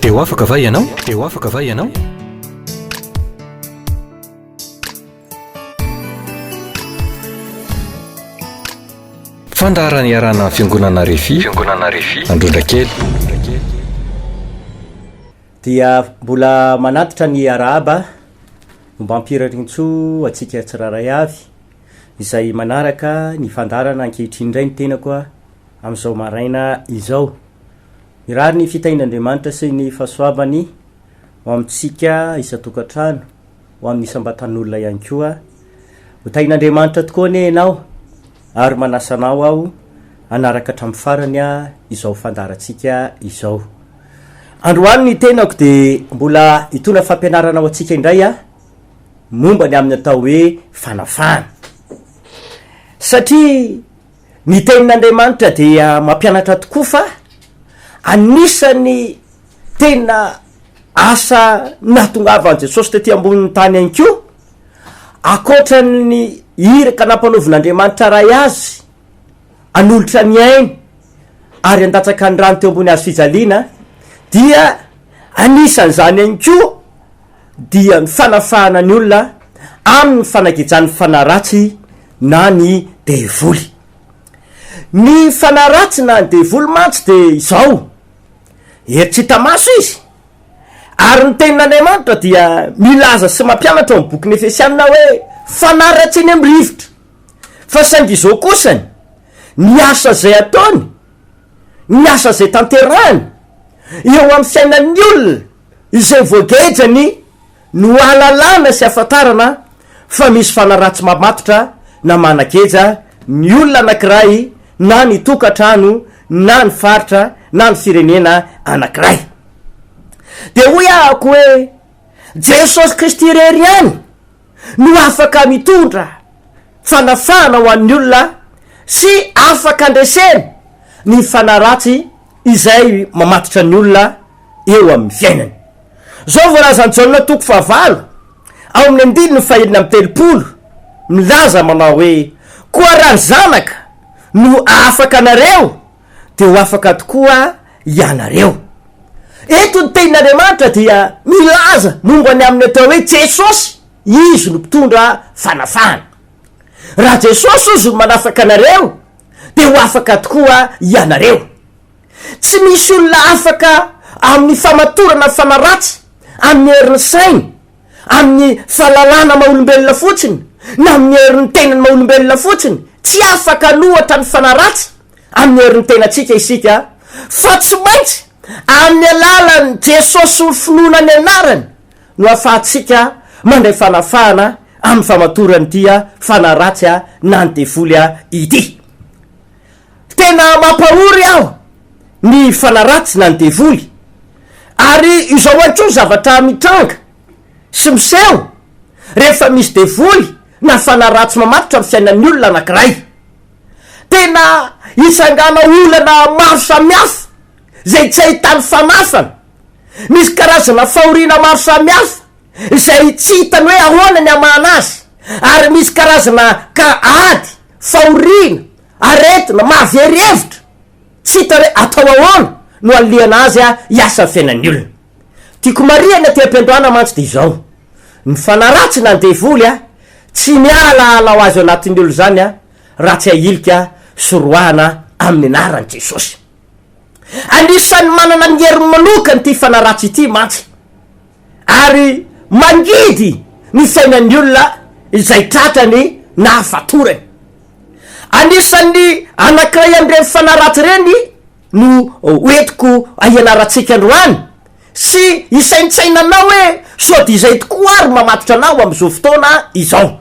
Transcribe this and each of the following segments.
Te ho afaka va ianao? Te ho afaka va ianao? Fandaharana iarahana amin'ny Fiangonana Refi, Fiangonana Refi, Androndrakely. Dia mbola manatitra ny arahaba ombam-pirariantsoa antsika tsirairay avy izay manaraka ny fandaharana ankehitriny indray ny tenako amin'izao maraina izao. Mirary ny fitahian'Andriamanitra sy ny fahasoavany ho amintsika isan-tokantrano, ho amin'ny isam-batan'olona ihany koa. Ho tahian'Andriamanitra tokoa anie ianao ary manasa anao aho hanaraka hatramin'ny farany izao fandaharantsika izao. Androany ny tenako dia mbola hitondra fampianarana ho antsika indray aho momba ny amin'ny atao hoe fanafahana. Satria Ny tenin'Andriamanitra dia mampianatra tokoa fa anisan'ny tena asa nahatongavan'i Jesosy tety ambonin'ny tany ihany koa, ankoatran'ny iraka nampanaovin'Andriamanitra Ray azy hanolotra ny ainy ary handatsaka ny rany teo ambony hazo fijaliana, dia anisan'izany ihany koa dia ny fanafahana ny olona amin'ny fanagejan'ny fanahy ratsy na ny devoly. Ny fanahy ratsy na ny devoly mantsy dia izao, hery tsy hita maso izy, ary ny tenin'Andriamanitra dia milaza sy mampianatra ao amin'ny bokin'ny Efesianina hoe fanahy ratsy eny amin'ny rivotra. Fa saingy izao kosany, ny asa izay ataony, ny asa izay tanterahany eo amin'ny fiainan'ny olona, Izay voagejany no ahalalana sy ahafantarana fa misy fanahy ratsy mamatotra na manageja ny olona anankiray na ny tokantrano na ny faritra na ny firenena anankiray. Dia hoy ahako hoe, Jesosy Kristy irery ihany no afaka mitondra fanafahana ho an'ny olona sy afaka andresena ny fanahy ratsy izay mamatotra ny olona eo amin'ny fiainany. Izao voalazan'i Jaona toko fahavalo, ao amin'ny andininy fahenina amby 30, milaza manao hoe, Koa raha ny Zanaka no ahafaka anareo, dia ho afaka tokoa ianareo. Eto ny tenin'Andriamanitra dia milaza momba ny amin'ny atao hoe Jesosy, Izy no mpitondra fanafahana. Raha Jesosy ozy no manafaka anareo, dia ho afaka tokoa ianareo. Tsy misy olona afaka amin'ny famatorana fanahy ratsy amin'ny herin'ny sainy, amin'ny fahalalana maha olombelona fotsiny, na amin'ny herin'ny tenany maha olombelona fotsiny. Tsy afaka hanohatra ny fanahy ratsy amin'ny herin'ny tenantsika isika, fa tsy maintsy amin'ny alalan'i Jesosy sy ny finoana ny anarany no ahafahantsika mandray fanafahana amin'ny famatoran'ity fanahy ratsy na ny devoly ity. Tena mampahory aho ny fanaratsina ny devoly. Ary izao ihany koa ny zavatra mitranga sy miseho rehefa misy devoly na fanahy ratsy mamatotra ny fiainan'ny olona anankiray. Tena itsangana olana maro samihafa izay tsy ahitany fanafana. Misy karazana fahoriana maro samihafa izay tsy hitany hoe ahoana ny hamahana azy. Ary misy karazana ka ady, fahoriana, Aretina mahavery hevitra, tsy hita hoe atao ahoana no hanilihana azy hiasa ny fiainan'ny olona. Tiako marihana aty am-piandohana mantsy dia izao, ny fanahy ratsy na ny devoly tsy miala ho azy ao anatin'ny olona izany raha tsy ahilika sy roahana amin'ny anaran'i Jesosy. Anisan'ny manana ny heriny manokana ity fanahy ratsy ity mantsy ary mangidy ny fiainan'ny olona izay tratrany na fatorany. Anisan'ny anankiray amin'ireny fanahy ratsy ireny no hoentiko hianarantsika androany sy hisaintsainanao hoe sao dia izay tokoa ary mamatotra anao amin'izao fotoana izao.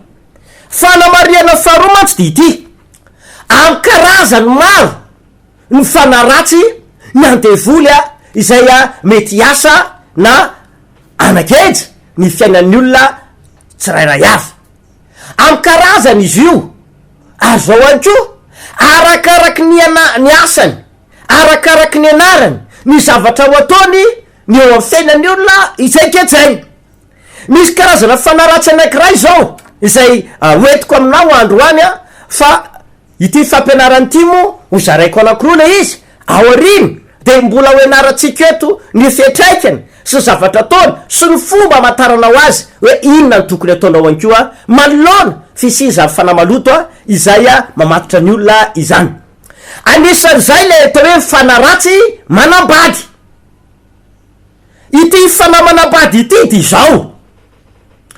Fanamarihana faharoa mantsy dia ity, amin'ny karazany maro ny fanahy ratsy ny andevoly izay mety hiasa na hanageja ny fiainan'ny olona tsirairay avy. Amin'ny karazany izy io, ary izao ihany koa, arakaraky ny ana- ny asany, arakaraky ny anarany, ny zavatra ho ataony, ny eo amin'ny fiainan'ny olona izay gejainy. Misy karazana fanahy ratsy anankiray izao izay hoentiko aminao androany an, fa ity fampianarana ity moa ho zaraiko anankiroa ilay izy, aoriana. dia mbola ho ianarantsika eto ny fiantraikany sy ny zavatra ataony sy ny fomba hamantaranao azy hoe inona no tokony ataonao ihany koa manoloana fisian'izany fanahy maloto izay mamatotra ny olona izany. Anisan'izay ilay atao hoe fanahy ratsy manambady. Ity fanahy manambady ity dia izao,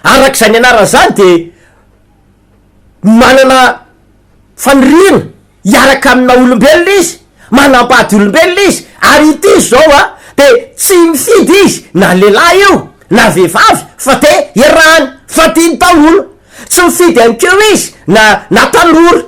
araka izany anarana izany dia manana faniriana hiaraka amina olombelona izy, manambady olombelona izy, ary ity izao a, de tsy mifidy izy na lehilahy io na vehivavy fa de iarahany, fadiny daholo, tsy mifidy ihany koa izy na na tanora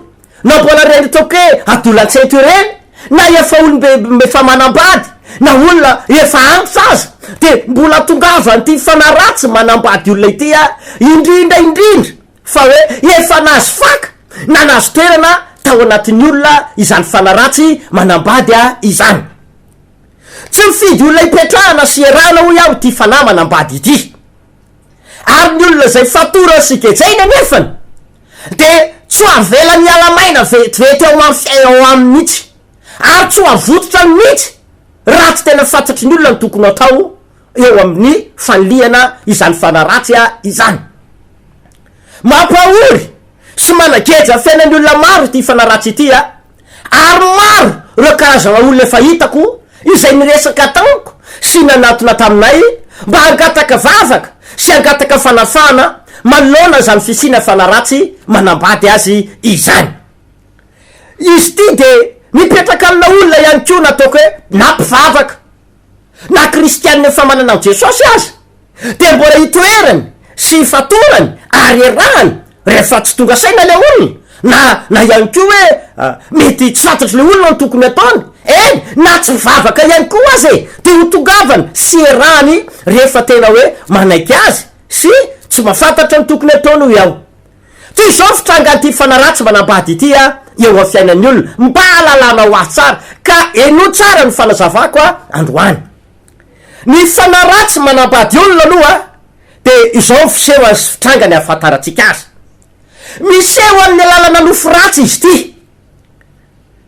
na mbola ireny ataoko hoe adolantsento ireny na efa olombe efa manambady na olona efa antitra aza de mbola tongavan'ity fanahy ratsy manambady olona ity a, indrindra indrindra fa hoe efa nahazo faka na nahazo toerana tao anatin'ny olona izany fanahy ratsy manambady izany. Tsy mifidy olona hipetrahana sy iarahana hoy aho ity fanahy manambady ity. Ary ny olona izay fatorany sy gejainy anefany dia tsy ho avelany hiala maina vetivety ao ao aminy mihitsy ary tsy ho avototra mihitsy raha tsy tena fantatry ny olona ny tokony hatao eo amin'ny fanilihana izany fanahy ratsy izany. Mampahory sy manageja fiainan'ny olona maro ity fanahy ratsy ity ary maro ireo karazana olona efa hitako izay niresaka tamiko sy nanatona taminay mba hangataka vavaka sy hangataka fanafahana manoloana izany fisiana fanahy ratsy manambady azy izany. Izy ity dia mipetraka amina olona ihany koa nataoko hoe na mpivavaka Na kristianina efa manana an'i Jesosy aza dia mbola itoerany sy ifatorany ary iarahany rehefa tsy tonga saina ilay olona na na ihany koa hoe mety tsy fantatr'ilay olona ny tokony ataony, eny na tsy mivavaka ihany koa aza e, dia ho tongavany sy iarahany rehefa tena hoe manaiky azy sy tsy mahafantatra ny tokony ataony hoy aho. Toy izao ny fitrangan'ity fanaratsy manambady ity eo amin'ny fiainan'ny olona. Mba hahalalanao ahy tsara, ka henoy tsara ny fanazavako androany. Ny fanaratsy manambady olona aloha dia izao ny fisehony sy fitrangany ahafantarantsika azy. Miseho amin'ny alalana nofy ratsy izy ity.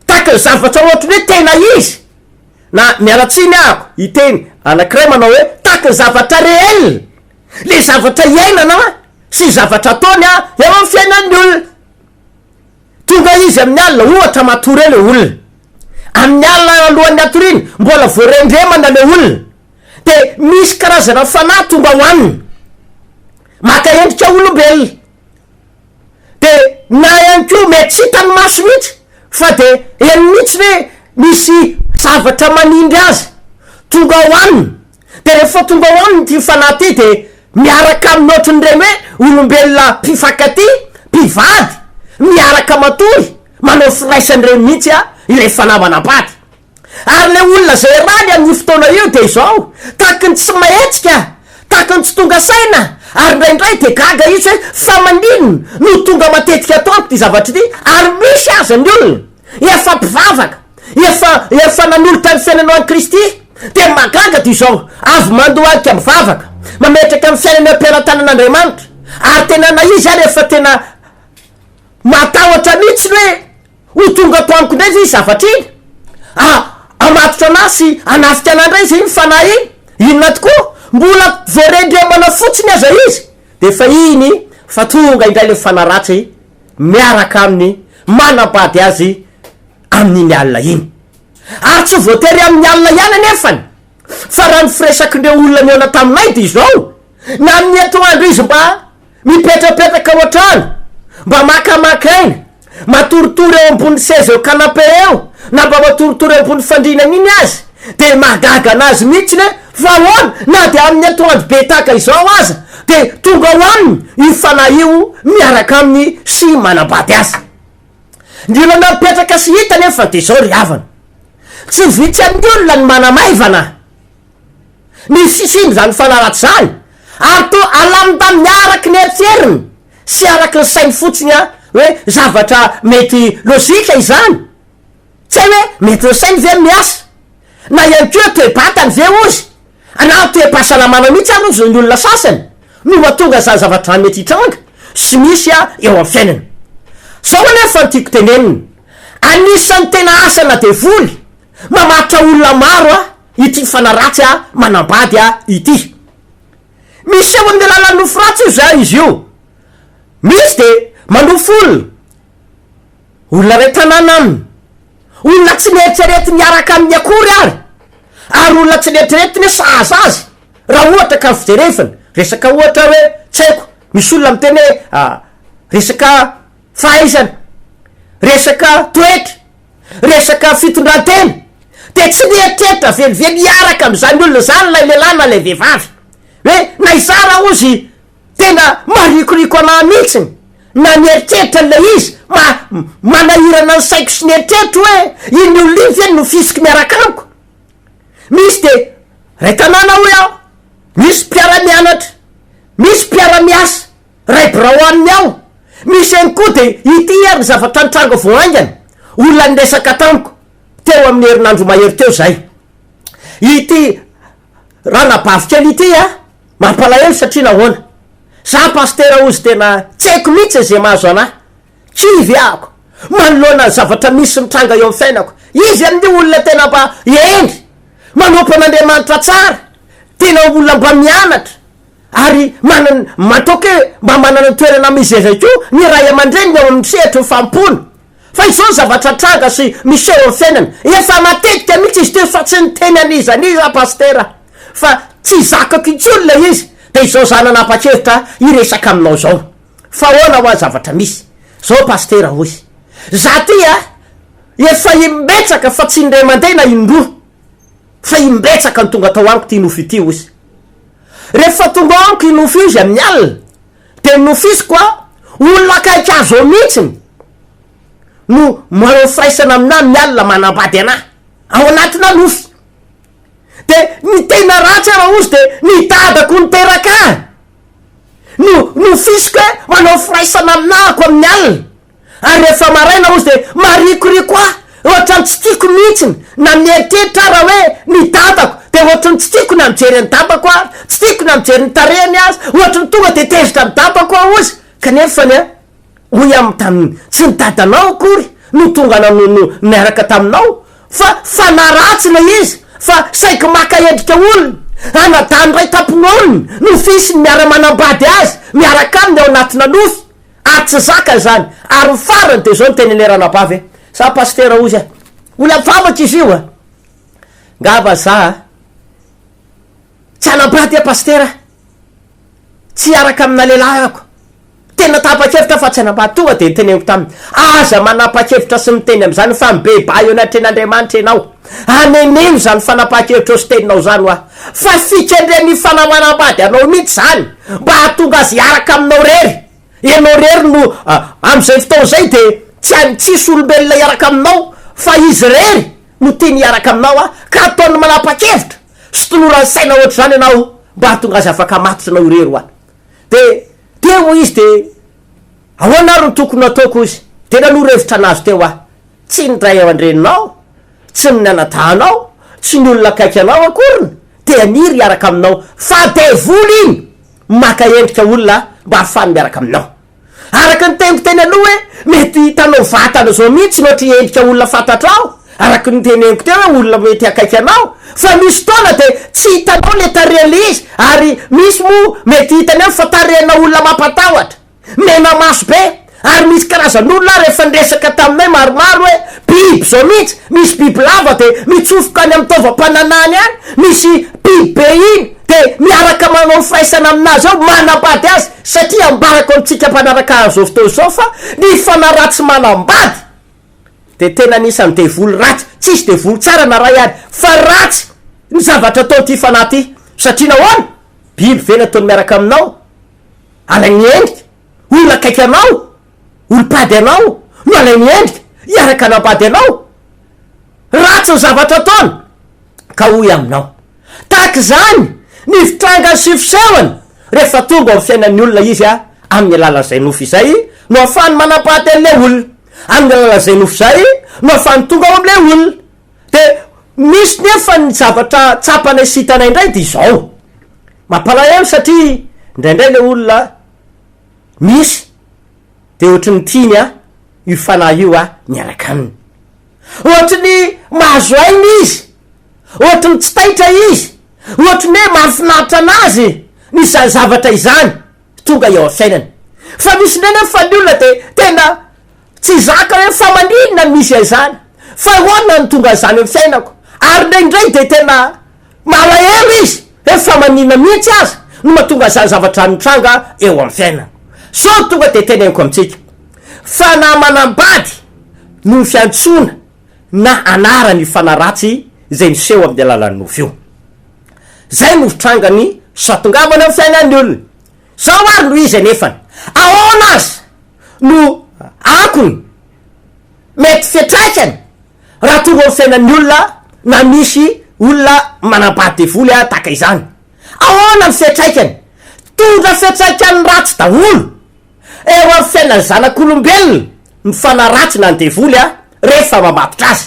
Tahaka ny zavatra ohatry ny hoe tena izy, na miala tsiny ahako hiteny anankiray manao hoe tahaka ny zavatra réel, le zavatra iainana sy zavatra ataony eo amin'ny fiainan'ny olona. Tonga izy amin'ny alina, ohatra matory eo le olona. Amin'ny alina alohan'ny hatoriana, mbola voarendremana le olona. De misy karazana fanahy tonga ao aminy, maka endrika olombelona. De na ihany koa mety tsy hitan'ny maso mihitsy fa de heno mihitsy hoe misy zavatra manindry azy tonga ao aminy. De rehefa tonga ao aminy ity fanahy ity de miaraka aminy ohatrin'ireny hoe olombelona mpifankatia, mpivady, miaraka matory, manao firaisana ireny mihitsy ilay fanahy manambady. Ary ilay olona izay iarahany amin'io fotoana io dia izao, tahaky ny tsy mahetsika, tahaky ny tsy tonga saina, ary indraindray dia gaga izy hoe fa maninona no tonga matetika ato amiko ity zavatra ity, ary misy aza ny olona efa mpivavaka, efa efa nanolotra ny fiainany ho an'i Kristy, dia mahagaga dia izao, avy mandohalika mivavaka, mametraka ny fiainany eo am-pelatanan'Andriamanitra, ary tena na izy ary efa tena matahotra mihitsy ny hoe Ho tonga ato amiko indray ve iny zavatra iny? A, hamatotra anah sy hanafika anah indray ve iny fanahy iny? Inona tokoa? Mbola voarendremana fotsiny aza izy dia efa iny fa tonga indray ilay fanahy ratsy miaraka aminy manambady azy amin'iny alina iny. Ary tsy voatery amin'ny alina ihany anefany fa raha ny firesak'ireo olona nihaona taminay dia izao, na amin'ny atoandro izy mba Mipetrapetraka ao an-trano, mba makamaka aina, matoritory eo ambony seza eo canapé eo, na mba matoritory eo ambony fandriana iny aza, dia mahagaga anazy mihitsy hoe fa ahoana na dia amin'ny atoandro be tahaka izao aza dia tonga ao aminy io fanahy io miaraka aminy sy manambady azy. Ny olana mipetraka sy hita anefa dia izao ry havana, tsy vitsy amin'ny olona ny manamaivana. Ny fisian'izany fanahy ratsy izany ary toa alamindaminy araky ny eritreriny sy araky ny sainy fotsiny an, hoe zavatra mety lojika izany, tsy hay hoe mety ny sainy ve no miasa, na ihany koa toe-batany ve hozy, na toe-pahasalamana mihitsy ary hozy ny olona sasany no mahatonga izany zavatra izany mety hitranga sy misy eo amin'ny fiainana. Izao anefa no tiako tenenina, anisan'ny tena asana devoly. Mamatotra olona maro a ity fanahy ratsy a manambady a ity. Miseho amin'ny alalan'ny nofy ratsy io zay izy io. Misy de manofy olona, olona iray tanàna aminy, olona tsy neritreretiny hiaraka aminy akory ary, ary olona tsy neritreretiny hoe sahaza azy, raha ohatra ka ny fijerevana, resaka ohatra hoe tsy haiko, misy olona miteny hoe resaka fahaizana, resaka toetra, resaka fitondrantena, dia tsy nieritreritra velively hiaraka amin'izany olona izany ilay lehilahy na ilay vehivavy, hoe na izaho raha hozy tena marikoriko anah mihitsiny na ny eritreritra an'ilay izy ma manahirana ny saiko sy ny eritreritro hoe iny olona iny ve no nofisiko miaraka amiko? Misy de ray tanàna hoy aho, misy mpiara-mianatra, misy mpiara-miasa, ray birao aminy ao, misy ihany koa de ity ary ny zavatra nitranga vao haingana, olona niresaka tamiko teo amin'ny herinandro mahery teo zay, ity ranabavy kely ity a. Mampalahelo satria nahoana? Za pastera ozy tena tsy haiko mihitsy ze mahazo anah, kivy ahako manoloana ny zavatra misy mitranga eo am fiainako, izy amin'io olona tena mba hendry, manompo an'Andriamanitra tsara, tena olona mba mianatra ary manan mataoko hoe mba manana ny toerana misy azy koa ny ray aman-dreniny ao amin'ny sehatry ny fanompoana. Fa izao ny zavatra tranga sy miseho amin'ny fiainana, efa matetika mihitsy izy teo fa tsy niteny an'iza n'iza aho Pasitera fa tsy zakako intsony ilay izy dia izao za nanapa-kevitra hiresaka aminao izao. Fa ahoana hoa zavatra misy zao Pasitera hoy za ty a efa imbetsaka fa tsy indray mandeha na indroa fa imbetsaka no tonga tao amiko ity nofy ity hoy. Rehefa tonga ao amiko io nofy io izy amin'ny alina Dia nofisiko a, olona akaiky azy ao mihitsiny no manao firaisana aminà ny alina manambady anà, ao anatinà nofy. Dia ny tena ratsy ara ozy dia ny dadako niteraka ahy no nofisiko hoe manao firaisana aminà ako amin'ny alina. Ary rehefa maraina ozy dia marikoriko ahy, ohatran'ny tsy tiako mihitsiny na mieritreritra aho raha hoe ny dadako dia ohatran'ny tsy tiako na mijery an'i dadako aho, tsy tiako na mijery ny tarehiny aza, ohatran'ny tonga dia tezitra amin'ny dadako aho ozy, kanefany an, hoy aho taminy, tsy ny dadanao akory no tonga no no niaraka taminao fa fanahy ratsy ilay izy fa saiky maka endrika olona, anadahy iray tampon'olona nofisiny miara-manambady azy miaraka aminy ao anatina nofy. Ary tsy zaka izany. Ary ny farany dia izao no tenin'ilay ranabavy e, za pasitera hozy a, olona mivavaka izy io a, ngamba za a, tsy hanambady aho pasitera, tsy hiaraka amina lehilahy ako, tena tapa-kevitra aho fa tsy hanambady, tonga dia teneniko taminy, aza manapa-kevitra sy miteny amin'izany fa mibebaha eo anatrehan'Andriamanitra ianao, aneneno izany fanapahan-kevitrao sy teninao izany hoa, fa fikendren'ny fanahy manambady anao mihitsy izany, mba hahatonga azy hiaraka aminao irery. Ianao irery no amin'izay fotoana izay dia tsy any tsisy olombelona hiaraka aminao fa izy irery no tiany hiaraka aminao a, ka ataony manapa-kevitra sy tolorany saina ohatr'izany ianao mba hahatonga azy afaka matotra anao irery hoa. Dia teo hoy izy dia ahoana ary no tokony hataoko hoy izy, dia nanoro hevitra anazy teo aho, tsy ny ray aman-dreninao, tsy ny anadahinao, tsy ny olona akaiky anao akoriny te haniry hiaraka aminao fa devoly iny maka endrika olona mba hahafahany miaraka aminao. Araka ny teniko teny aloha hoe mety hitanao vatana zao mihitsy ny ohatry endrika olona fantatrao, araka ny teneniko teo hoe olona mety akaiky anao, fa misy fotoana de tsy hitanao le tarehan'le izy ary misy moa mety hitany ihany fa tarehana olona mampatahotra. Mena maso be, ary misy karazan'olona ary efa niresaka taminay maromaro hoe biby zao mihitsy, misy bibilava de mitsofoka any amin'ny taovam-pananahany any, misy biby be iny de miaraka manao firaisana aminazy ao, manambady azy, satria ambarako amintsika mpanaraka an'izao fotoana izao fa ny fanahy ratsy manambady de tena anisan'ny devoly ratsy, tsisy devoly tsara na ray ary fa ratsy ny zavatra ataon'ity fanahy ity, satria nahoana? Biby ve ny ataony miaraka aminao? Alainy endrika, olona akaiky anao, olom-pady anao no alainy endrika hiaraka hanambady anao. Ratsy ny zavatra ataony ka hoy aminao. Tahaka izany ny fitrangany sy fisehony rehefa tonga ao amin'ny fiainan'ny olona izy amin'ny alalan'izay nofy izay no ahafahany manambady an'ilay olona. Amin'ny alalan'izay nofy izay no ahafahany tonga ao amin'ilay olona. Dia misy nefa ny zavatra tsapanay sy hitanay indray dia izao. Mampalahelo satria indraindray le olona misy de ohatry ny tiany a io fanahy io a miaraka aminy. Ohatry ny mahazo aina izy, ohatry ny tsy taitra izy, ohatry ny hoe mahafinaritra anazy ny izany zavatra izany tonga eo amin'ny fiainany. Fa misy indray nefa ny olona dia tena tsy zaka hoe fa maninona no misy an'izany, fa ahoana no tonga an'izany eo amin'ny fiainako, ary indraindray dia tena malahelo izy hoe fa maninona mihitsy aza no mahatonga an'izany zavatra mitranga eo amin'ny fiainana. Sao tonga dia teneniko amintsika fa na manambady noho ny fiantsoana na anarana io fanahy ratsy izay miseho amin'ny alalan'ny nofy io. Izay no fitrangany sy fahatongavana amin'ny fiainan'ny olona. Zao ary no izy anefany, ahoana aza no akony mety fiatraikany raha tonga ao amin'ny fiainan'ny olona na misy olona manambady devoly tahaka izany? Ahoana ny fiatraikany? Mitondra fiatraikany ratsy daholo eo amin'ny fiainan'ny zanak'olombelona ny fanahy ratsy na ny devoly rehefa mamatotra azy.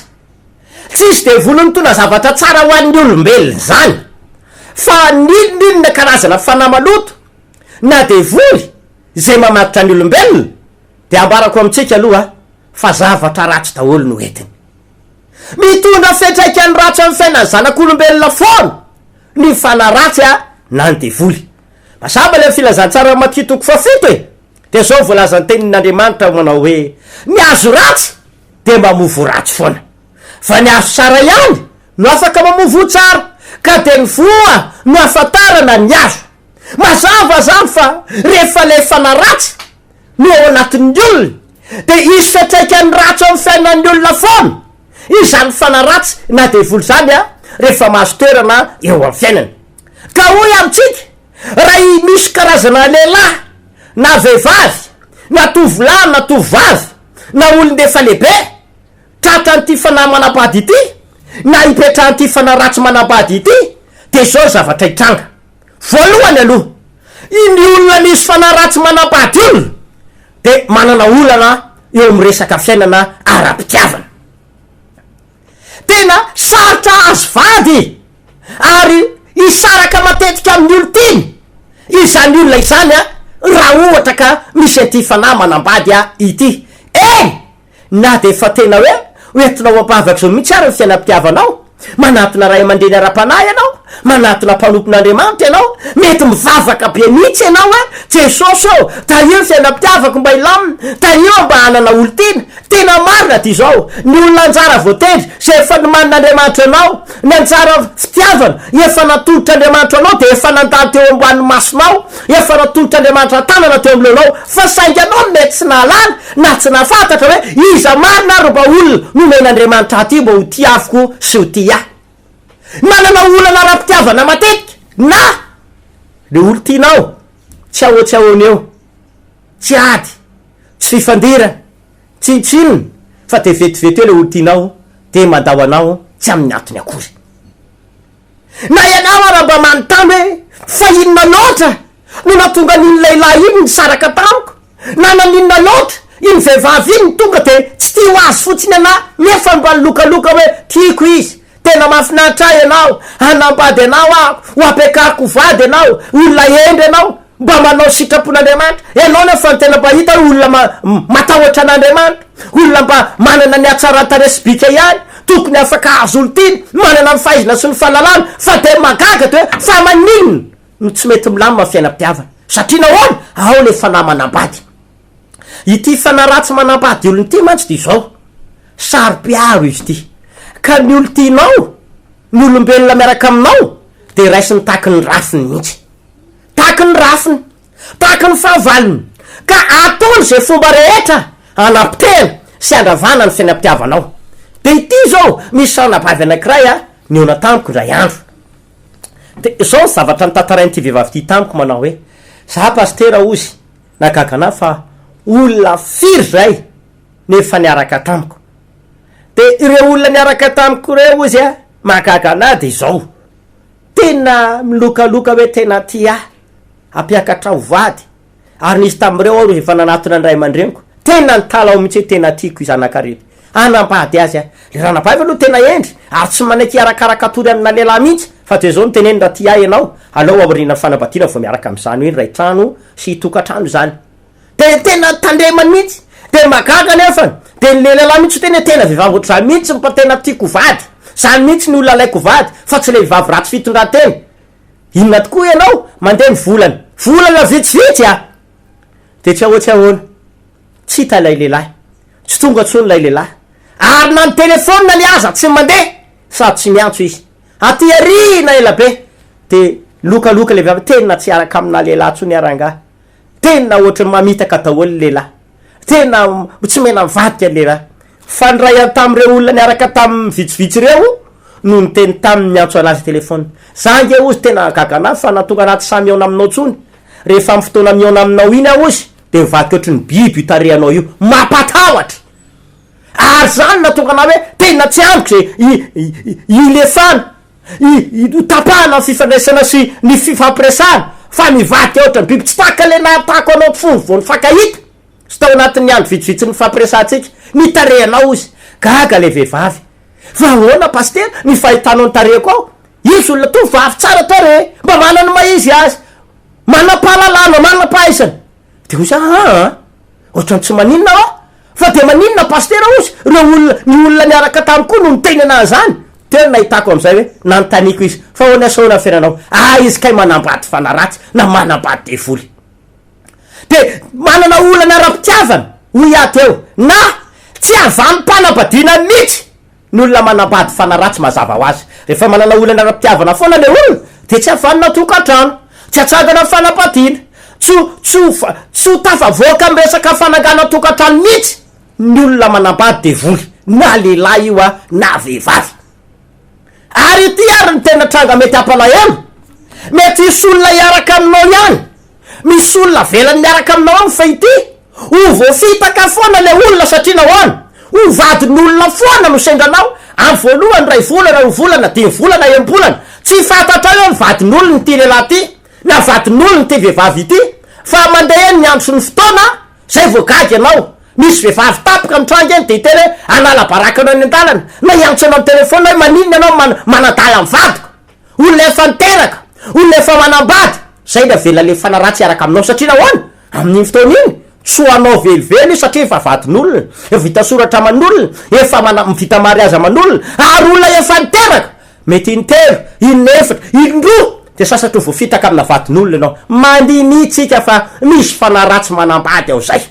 Tsisy devoly mitondra zavatra tsara ho an'ny olombelona izany, fa n'inon'inona karazana fanahy maloto na devoly izay mamatotra ny olombelona dia ambarako amintsika aloha fa zavatra ratsy daholo no entiny. Mitondra fiantraikany ratsy amin'ny fiainan'ny zanak'olombelona foana ny fanahy ratsy na ny devoly. Mazava ilay filazantsaran'i Matio toko fahafito e! Dia izao voalazan'ny tenin'Andriamanitra manao hoe, ny hazo ratsy dia mamoa voa ratsy foana. Fa ny hazo tsara ihany no afaka mamoa voa tsara, ka dia ny voa no ahafantarana ny hazo. Mazava izany fa rehefa ilay fanahy ratsy no ao anatin'ny olona, dia hisy fiantraikany ratsy ao amin'ny fiainan'ny olona foana izany fanahy ratsy na devoly izany rehefa mahazo toerana eo amin'ny fiainany. Ka hoy amintsika, raha misy karazana lehilahy na vehivavy, na tovolahy na tovovavy, na olon-defa lehibe, tratran'ity fanahy manambady ity, na ipetrahan'ity fanahy ratsy manambady ity, dia izao ny zavatra hitranga. Voalohany aloha, iny olona misy fanahy ratsy manambady olona dia manana olana eo amin'ny resaka fiainana ara-pitiavana. Tena sarotra ahazo vady ary hisaraka matetika amin'ny olon-tiany izany olona izany raha ohatra ka misy an'ity fanahy manambady ity. Eny! Na dia efa tena hoe hoentinao am-bavaka izao mihitsy ary ny fiainam-pitiavanao, manatona ray aman-dreny ara-panahy ianao, manatona mpanompon'Andriamanitra ianao, mety mivavaka be mihitsy ianao hoe, Jesosy ô, tahio ny fiainam-pitiavako mba hilamina, tahio aho mba hanana olon-tiana. Tena marina dia izao, ny olona anjara voatendry, izay efa nomanin'Andriamanitra anao, ny anjara fitiavana efa natolotr'Andriamanitra anao dia efa nandalo teo ambonin'ny masonao, efa natolotr'Andriamanitra an-tanana teo amin'ny lohanao, fa saingy ianao no mety tsy nahalala, na tsy nahafantatra hoe iza marina ary mba olona nomen'Andriamanitra ahy ity mba ho tiaviko sy ho tia ahy. Manana olana ara-pitiavana matetika na le olon-tianao tsy ahoa tsy ahoana eo, tsy ady, tsy fifandirana, tsinontsinona fa dia vetivety eo le olon-tianao dia mandao anao tsy amin'ny antony akory. Na ianao ara mba manontany hoe fa inona loatra no nahatonga an'iny lehilahy iny nisaraka tamiko? Na naninona loatra iny vehivavy iny tonga dia tsy tia ho azy fotsiny anah nefa mba nilokaloka hoe tiako izy, tena mahafinaritra ahy ianao, hanambady anao aho, ho ampiakariko ho vady ianao, olona hendry ianao, mba manao sitrapon'Andriamanitra, ianao nefa no tena mba hita hoe olona matahotra an'Andriamanitra, olona mba manana ny hatsaran-tarehy sy bika ihany, tokony afaka hahazo olon-tiana, manana ny fahaizana sy ny fahalalana, fa dia mahagaga dia hoe fa maninona no tsy mety milamina ny fiainam-pitiavana? Satria nahoana? Ao ilay fanahy manambady. Ity fanahy ratsy manambady olona ity mantsy dia izao, saro-piaro izy ity, ka ny olon-tianao, ny olombelona miaraka aminao dia raisiny tahaky ny rafiny mihitsy. Tahaky ny rafiny, tahaky ny fahavalony, ka ataony izay fomba rehetra hanapotehana sy handravana ny fiainam-pitiavanao. Dia ity izao, misy anabavy anankiray nihaona tamiko indray andro. Dia izao ny zavatra notantarain'ity vehivavy ity tamiko manao hoe, Za pasitera hozy, nahagaga anah fa olona firy izay no efa niaraka tamiko. Dia ireo olona niaraka tamiko ireo hozy a, mahagaga anah dia izao, Tena milokaloka hoe tena tia ahy, hampiakatra ho vady, ary nisy tamin'ireo aho efa nanatona ny ray aman-dreniko, tena nitalaho mihitsy hoe tena tiako i zanakariry, hanambady azy aho. Ilay ranabavy aloha tena hendry, ary tsy manaiky hiarakaraka hatory amina lehilahy mihitsy, fa dia izao no teneniny raha tia ahy ianao, aleo aorianan'ny fanambadiana vao miaraka amin'izany hoe hiray trano sy hitokantrano izany. Dia tena tandremany mihitsy. Dia mahagaga anefany. Dia ny lehilahy mihitsy miteny hoe tena vehivavy ohatr'izany mihitsy no mba tena tiako ho vady. Izany mihitsy ny olona alaiko ho vady fa tsy ilay vehivavy ratsy fitondran-tena. Inona tokoa ianao? Mandeha ny volana. Volana vitsivitsy a! Dia tsy ahoa tsy ahoana, tsy hita ilay lehilahy. Tsy tonga intsony ilay lehilahy. Ary na ny telefaoniny aza tsy mandeha sady tsy miantso izy. Aty aoriana ela be dia lokaloka ilay vehivavy, tena tsy hiaraka amina lehilahy intsony aho rangahy. Tena ohatran'ny mamitaka daholo ny lehilahy. Tena tsy mena mivadika ny lehilahy. Fa ny iray tamin'ireo olona niaraka taminy vitsivitsy ireo no niteny taminy niantso anazy telephone. Za ange ozy tena gaga anahy fa nahatonga anahy tsy sahy mihaona aminao intsony. Rehefa amin'ny fotoana mihaona aminao iny aho ozy dia mivadika ohatry ny biby io tarehanao io. Mampatahotra! Ary zany no nahatonga anahy hoe tena tsy amiko izay ilefana. I, ho tapahana ny fifandraisana sy ny fifampiresahana fa mivadika ohatran'ny biby tsy taka le nahatako anao fony vao nifankahita sy tao anatin'ny andro vitsivitsy nifampiresahantsika ny tarehinao ozy. Gaga le vehivavy. Fa ahoana pasitera ny fahitanao ny tarehiko ao? Izy olona tovovavy tsara tarehy, mba manana ny maha izy azy, manam-pahalalana, manam-pahaizana. Dia hoy za, aa, ohatran'ny tsy maninona aho, fa dia maninona pasitera hozy, ireo olona, ny olona niaraka tamiko koa no niteny anah an'izany, teo no nahitako amin'izay hoe, nanontaniako izy, fa ahoana sy ahoana ny fiainanao, ah izy kay manambady fanahy ratsy, na manambady devoly. Dia manana olana ara-pitiavana, hoy aho teo, na tsy havanam-panambadiana mihitsy. Ny olona manambady fanahy ratsy mazava ho azy. Rehefa manana olana ara-pitiavana foana ilay olona dia tsy havanona tokantrano, tsy hatsangana ny fanambadiana, tsy ho tsy ho tsy ho tafavoaka amin'ny resaka fananganan-tokantrano mihitsy ny olona manambady devoly, na lehilahy io na vehivavy. Ary ity ary ny tena tranga mety hampalahelo, mety hisy olona hiaraka aminao ihany, misy olona avelany miaraka aminao any fa ity ho voafitaka foana ilay olona satria nahoana? Ho vadin'olona foana no sendra anao amin'ny voalohany iray volana, roa volana, dimy volana, enim-bolana, tsy fantatrao hoe vadin'olona ity lehilahy ity na vadin'olona ity vehivavy ity fa mandeha eny ny andro sy ny fotoana zay vao gaga ianao, misy vehivavy tampoka mitranga eny dia hiteny hoe hanala baraka anao eny an-dalana na hiantso anao amin'ny telephone hoe maninona ianao manadala ny vadiko. Olona efa niteraka, olona efa manambady, zay ny avela le fanahy ratsy hiaraka aminao satria nahoana? Amin'iny fotoana iny, tsy ho anao velively io satria efa vadin'olona, efa vita soratra aman'olona, efa mana- vita mariazy aman'olona, ary olona efa niteraka, mety intelo, inefatra, indroa, de sasatra ho voafitaka amina vadin'olona ianao. Mandiniha tsika fa misy fanahy ratsy manambady ao zay.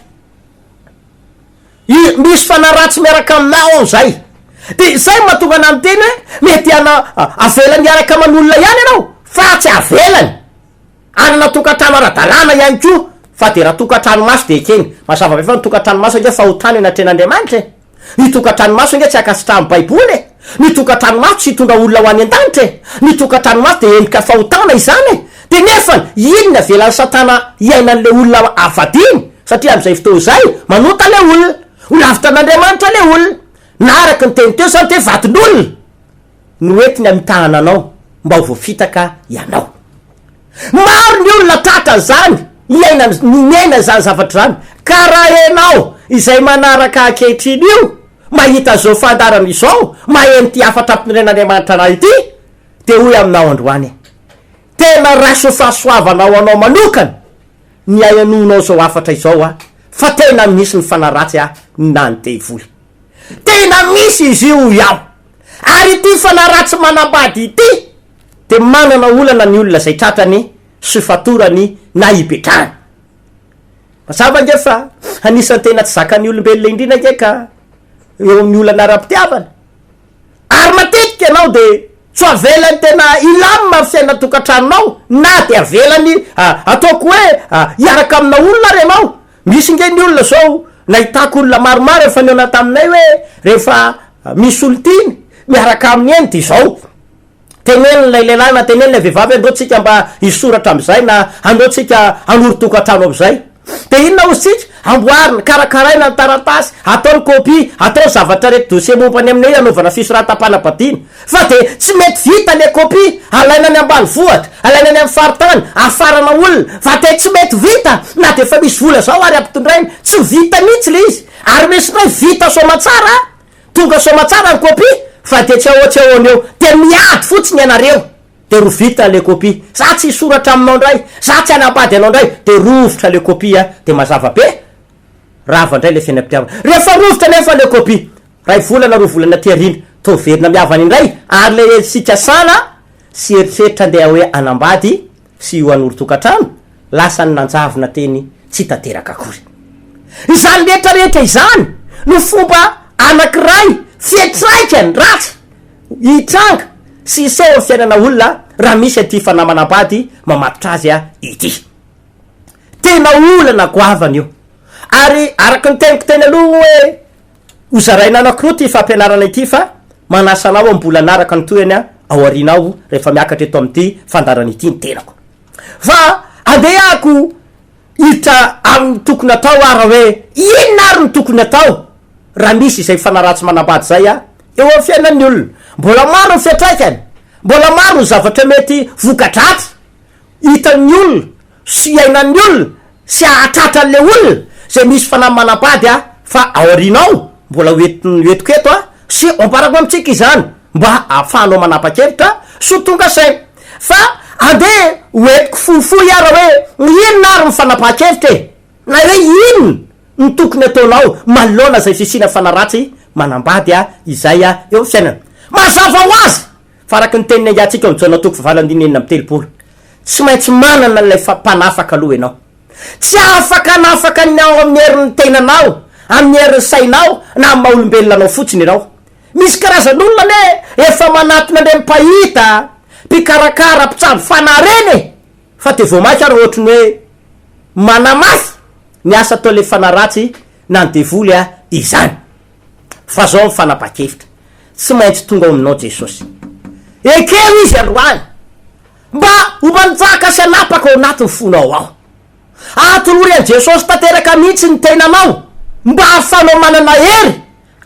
I, misy fanahy ratsy miaraka aminao ao zay. De zay no mahatonga anah miteny hoe mety ana, avelany hiaraka aman'olona ihany ianao fa tsy avelany hanana tokantrano ara-dalàna ihany koa fa de raha tokantrano maso de ekeny. Mazava be fa ny tokantrano maso ange fahotana eo anatrehan'Andriamanitra e. Ny tokantrano maso ange tsy ankasitrahan'ny baiboly e. Ny tokantrano maso tsy hitondra olona ho any an-danitra e. Ny tokantrano maso de endrika fahotana izany e. De nefany iny ny avelan'i satana hiainan'le olona avadiany Satria amin'izay fotoana izay, manota ilay olona. Ho lavitra an'Andriamanitra ilay olona. Na araka ny teny teo izany dia vadin'olona no entiny hamitahana anao mba ho voafitaka ianao. Maro ny olona tratran'izany, miaina, miaina izany zavatra izany. Ka raha ianao izay manaraka ankehitriny io, mahita izao fandaharana izao, maheno ity hafatra ampinoren'Andriamanitra anao ity, dia hoy aminao androany, tena raiso fahasoavana ho anao manokana ny ahenonao izao hafatra izao a fa tena misy ny fanahy ratsy a na ny devoly tena misy izy io hoy aho ary ity fanahy ratsy manambady ity de manana olana ny olona izay tratrany sy fatorany na ipetrahany mazava ange fa anisan'ny tena tsy zakan'ny olombelona indrindra ange ka eo amin'ny olana ara-pitiavana Ary matetika ianao dia tsy ho avelany tena hilamina ny fiainan-tokantranonao na dia avelany ataoko hoe hiaraka amina olona ary ianao. Misy nge ny olona zao, nahitako olona maromaro efa nihaona taminay hoe rehefa misy olon-tiany miaraka aminy eny dia izao. Teneniny ilay lehilahy na teneniny ilay vehivavy hoe andao tsika mba hisoratra amin'izay na andao tsika hanorin-tokantrano amin'izay. Dia inona hozy tsika? Amboarina, karakaraina ny taratasy, atao ny copie, atao ny zavatra rehetra dossier momba ny amin'ny hoe hanaovana fisoratam-panambadiana. Fa dia tsy mety vita ilay copie, alaina any ambanivohitra, alaina any amin'ny faritany, afarana olona, fa dia tsy mety vita na dia efa misy vola izao ary ampitondraina, tsy vita mihitsy ilay izy. Ary misy indray vita soamantsara, Tonga soamatsara ny copie fa dia tsy ahoa tsy ahoana eo dia miady fotsiny ianareo dia rovitra le copie za tsy hisoratra aminao ndray za tsy hanambady anao ndray dia rovitra le copie a dia mazava be. Rava indray ilay fiainam-pitiavana. Rehefa rovitra anefa ilay kopia, iray volana, roa volana aty aoriana, toa verina mihavana indray, ary ilay fikasana sy eritreritra andeha hoe hanambady sy ho hanorin-tokantrano, lasa ny nanjavona teny tsy tanteraka akory. Izany rehetra rehetra izany no fomba anankiray fiantraikany ratsy hitranga sy hiseho amin'ny fiainana olona raha misy an'ity fanahy-manambady mamatotra azy ity. Tena olana goavana io. Ary araka ny teniko teny aloha hoe ho zaraina anankiroa ity fampianarana ity fa manasa anao aho mbola hanaraka ny tohiny ao aoriana ao rehefa miakatra eto amin'ity fandaharana ity ny tenako. Fa andeha ako hiditra amin'ny tokony atao ara hoe inona ary no tokony atao raha misy izay fanaratsy manambady izay eo amin'ny fiainan'ny olona. Mbola maro ny fiantraikany, mbola maro ny zavatra mety voka-dratsy hitan'ny olona sy iainan'ny olona sy hahatratra an'ilay olona izay misy fanahy manambady aho fa aoriana ao mbola ho entiko eto aho sy ambarako amintsika izany mba hahafahanao manapa-kevitra sy ho tonga saina fa andeha ho entiko fohifohy ara hoe inona ary ny fanapahan-kevitra e na hoe inona no tokony ataonao manoloana izay fisiana fanahy ratsy manambady izay eo amin'ny fiainana mazava ho azy Fa araka ny tenin'ny angatsika ao Jaona toko fahavalo andininy 36, tsy maintsy manana an'ilay mpanafaka aloha ianao. Tsy afaka hanafaka ny ao amin'ny herin'ny tenanao, amin'ny herin'ny sainao, na amin'ny maha-olombelona anao fotsiny ianao. Misy karazan'olona anie efa manatona an'ireny mpahita, mpikarakara, mpitsabo fanahy ireny e! Fa dia vao mainka ary ohatry ny hoe manamafy ny asa ataon'ilay fanahy ratsy na ny devoly izany. Fa zao ny fanapaha-kevitra, tsy maintsy tonga ao aminao Jesosy. Ekeo Izy androany mba ho mpanjaka sy hanapaka ao anatin'ny fonao ao. Atolory an'i Jesosy tanteraka mihitsy ny tenanao mba hahafahanao manana hery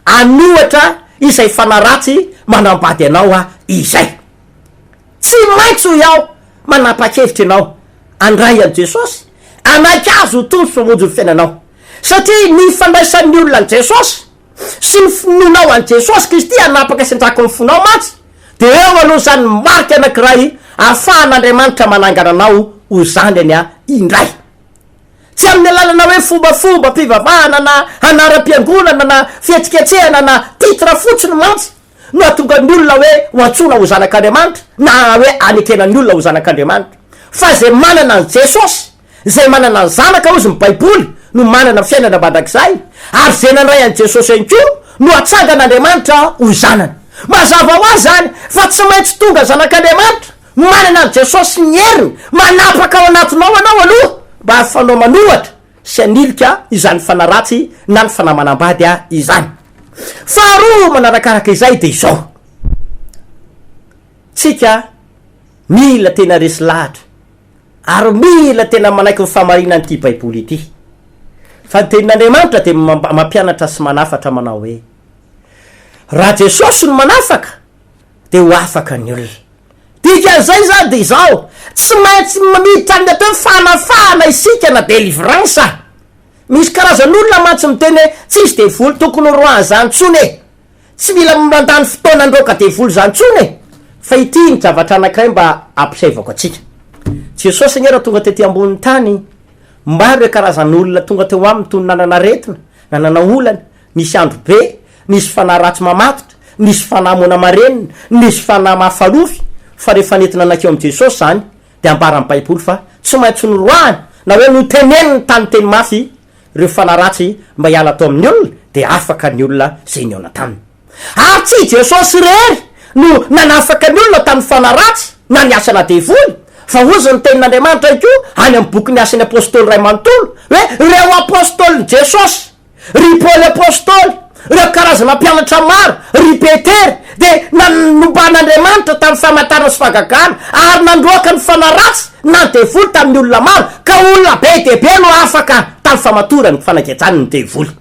hanohatra izay fanahy ratsy manambady anao izay. Tsy maintsy hoy aho manapa-kevitra ianao handray an'i Jesosy, hanaiky Azy ho Tompo sy Mpamonjy ny fiainanao. Satria ny fandraisan'ny olona an'i Jesosy sy ny finoanao an'i Jesosy Kristy hanapaka sy hanjaka ao amin'ny fonao mantsy dia eo aloha izany ny marika anankiray ahafahan'Andriamanitra manangana anao ho zanany indray. Tsy amin'ny alalana hoe fombafomba-pivavahana na anaram-piangonana na fihetsiketsehana na titre fotsiny mantsy no hahatonga ny olona hoe ho antsoina ho zanak'Andriamanitra na hoe hanekena ny olona ho zanak'Andriamanitra fa izay manana an'i Jesosy, izay manana ny Zanaka hozy ny Baiboly no manana fiainana mandrakizay ary izay nandray an'i Jesosy ihany koa no hatsangan'Andriamanitra ho zanany. Mazava ho azy izany fa tsy maintsy tonga zanak'Andriamanitra manana an'i Jesosy sy ny heriny manapaka ao anatinao ianao aloha mba hahafahanao manohatra sy hanilika izany fanahy ratsy na ny fanahy manambady izany. Faharoa manarakaraka izay dia izao, tsika mila tena resy lahatra ary mila tena manaiky ny fahamarinan'ity Baiboly ity, fa ny tenin'Andriamanitra dia mampianatra sy manafatra manao hoe, raha Jesosy no manafaka dia ho afaka ny olona. Dikan'izay izany dia izao, tsy maintsy miditra amin'ny atao hoe fanafahana isika na délivrance. Misy karazan'olona mantsy miteny hoe tsisy devoly tokony ho roahana izany intsony e! Tsy mila mandany fotoana handroaka devoly izany intsony e! Fa ity ny zavatra anankiray mba ampisaivako antsika. Jesosy anie raha tonga tety ambonin'ny tany, maro ireo karazan'olona tonga teo aminy toy ny nanana aretina, nanana olana, Nisy andro be, nisy fanahy ratsy mamatotra, nisy fanahy moana marenina, nisy fanahy mahafarofy, fa rehefa nentina nankeo amin'i Jesosy izany, dia ambaran'ny Baiboly fa tsy maintsy noroahiny, na hoe noteneniny tamin'ny teny mafy, ireo fanahy ratsy mba hiala tao amin'ny olona, dia afaka ny olona izay nihaona taminy. Ary tsy i Jesosy irery no nanafaka ny olona tamin'ny fanahy ratsy na ny asana devoly, fa hozy ny Tenin'Andriamanitra ihany koa any amin'ny bokin'ny Asan'ny Apostoly iray manontolo, hoe ireo apostolin'i Jesosy, Ry Paoly Apostoly, ireo karazana mpianatra maro, ry Petera, dia nanomban'Andriamanitra tamin'ny famantarana sy fahagagana, ary nandroaka ny fanahy ratsy na ny devoly tamin'ny olona maro, ka olona be dia be no afaka tamin'ny famatorany ny fanagejany ny devoly.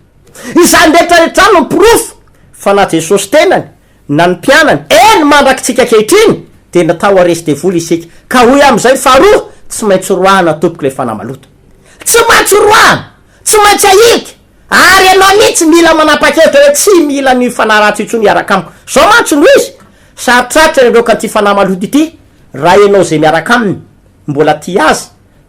Izany rehetra rehetra izany no porofo fa na Jesosy tenany, na ny mpianany, eny mandrakitsika ankehitriny, dia natao haresy devoly isika. Ka hoy amin'izay faharoa, tsy maintsy roahana tompoko ilay fanahy maloto. Tsy maintsy roahana! Tsy maintsy ahilika, ary ianao mihitsy mila manapa-kevitra hoe tsy mila an'io fanahy ratsy io intsony hiaraka amiko. Izao mantsy no izy, sarotrarotra ny hiroaka an'ity fanahy maloto ity raha ianao izay miaraka aminy mbola tia azy.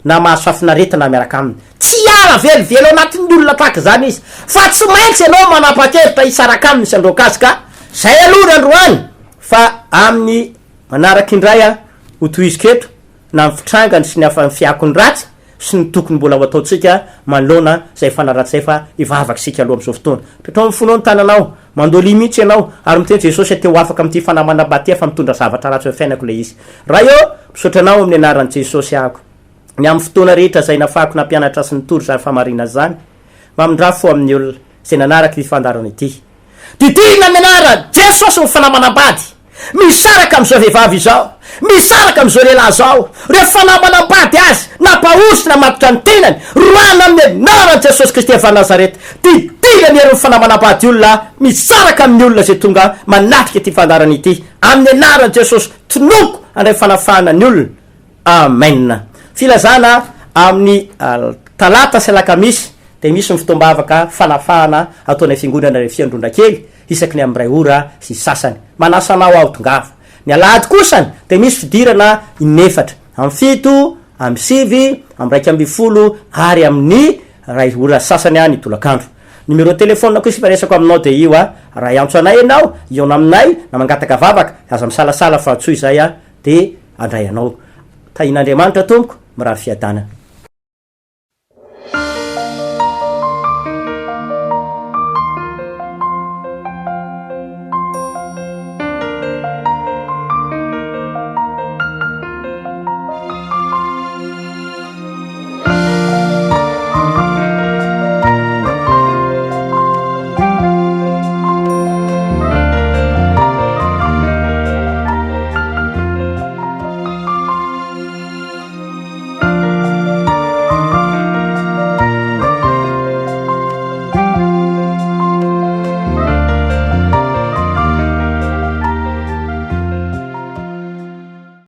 na mahazo fahafinaretana miaraka aminy. Tsy hiala velively ao anatin'ny olona tahaka izany izy, fa tsy maintsy ianao manapa-kevitra hisaraka aminy sy handroaka azy ka zay aloha ny androany fa amin'ny manaraka indray an, ho tohiziko eto na ny fitrangany sy ny hafa ny fiakony ratsy sy ny tokony mbola ho ataontsika manoloana izay fanaratsy izay fa hivavaka isika aloha amin'izao fotoana. Apetraho amin'ny fonao ny tananao, mandolia mihitsy ianao ary miteny Jesosy aho te ho afaka amin'ity fanahy manambady ity fa mitondra zavatra ratsy eo amin'ny fiainako ilay izy. Ray ô, misaotra Anao amin'ny anaran'i Jesosy ahako. Ny amin'ny fotoana rehetra izay nafahako nampianatra sy nitory izany fahamarinana izany, mamindrà fo amin'ny olona izay nanaraka ity fandaharana ity. Didina amin'ny anaran'i Jesosy ny fanahy manambady. Misaraka amin'izao vehivavy izao, misaraka amin'izao lehilahy izao, ireo fanahy manambady azy, nampahory sy namatotra ny tenany, roahina amin'ny anaran'i Jesosy Kristy avy any Nazareta. Didina ny herin'ny fanahy manambady olona, misaraka amin'ny olona izay tonga manatrika ity fandaharana ity. Amin'ny anaran'i Jesosy, tononiko handray fanafahana ny olona. Amen. Filazana amin'ny talata sy alakamisy dia misy ny fotoam-bavaka fanafahana ataonay fiangonana Refi Androndrakely isaky ny amin'ny iray ora sy sasany. Manasa anao aho tongava. Ny alahady kosany dia misy fidirana inefatra, amin'ny fito, amin'ny sivy, amin'ny 11 ary amin'ny iray ora sy sasany ny tolakandro. Numéro téléphone koa ifandraisako aminao dia io a. Raha hiantso anay ianao, hihaona aminay na mangataka vavaka, aza misalasala fa antsoy izay a. Dia handray anao. Tahian'Andriamanitra tompoko, mirary fiadanana.